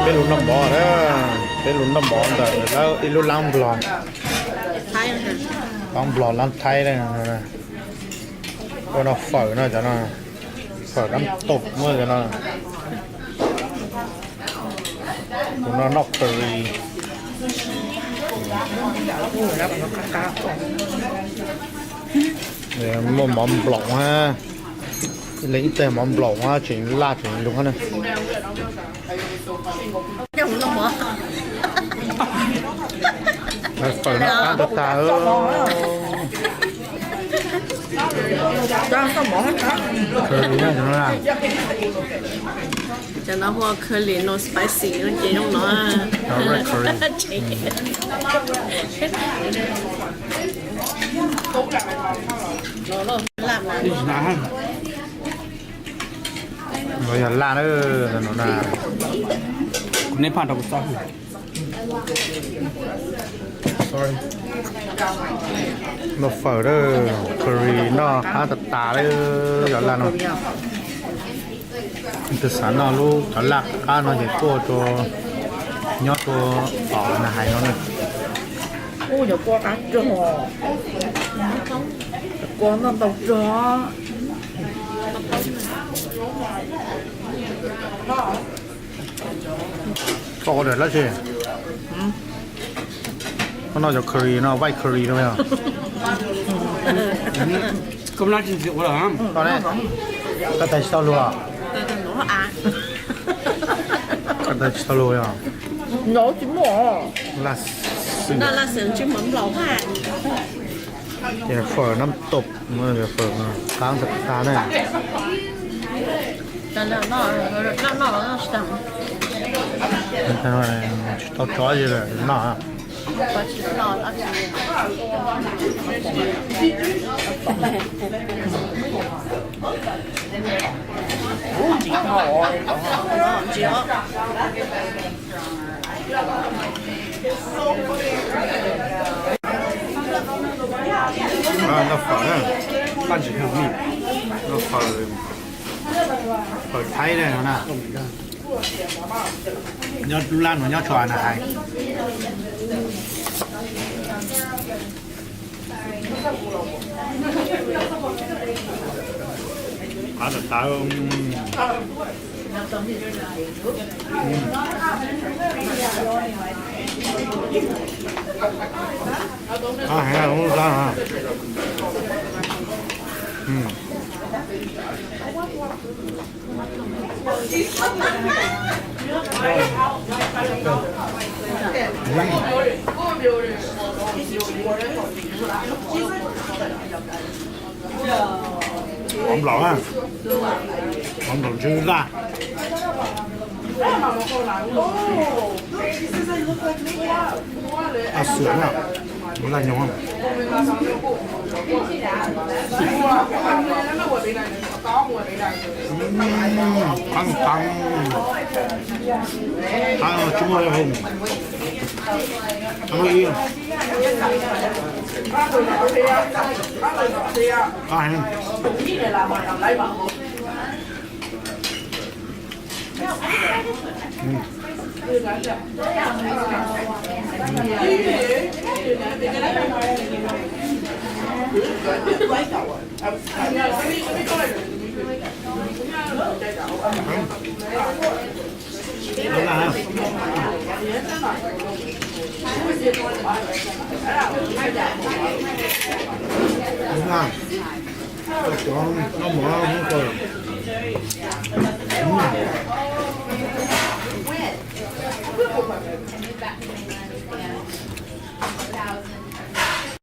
Peb lub noj mov na, peb lub noj mov ntawm lawv ib lub lab Nplog, lab Nplog lab Thaib na. Ua no fawm no cov no, fawm nab tom muaj cov no. Kuv no noj curry. Muaj mov nplaum hab, ib leeg ib teg mov nplaum hab tseem laj tseem lug hab na. Fawm no qab tag tag. Cov no hu ua curry no spicy no ces zoo no. Los yog laj na, no na. Kuv neb phaj rau kuv txob. Noj fawm lawm, curry noj qab tas tas lawm, cov laj no. Tus xav noj lub cov laj qab no ces tuaj rau, nyob rau tom na hais no na. Ub, cov kua qab rog, cov kua noj ntau rog. Koj order dab tsi? Koj noj cov curry no, white curry no yog? Koj noj tsis ntxim ua lawm. Koj tais tsis tau luag. Koj tais tsis tau luag yog? Nov tsis muaj. Laj xwm. Ces fawm nab tom, fawm qab tas tas na. Tsis tau tso li lawm no. Noj fawm na, noj fawm, fawm Thaib na no na. Nyob lub lab no nyob tsua na hais. Qab tas tas. Mov nplaum, mov nplaum ntsw laj. Laj xwm na, laj nyob. Qab qab, qab tsis muaj hau.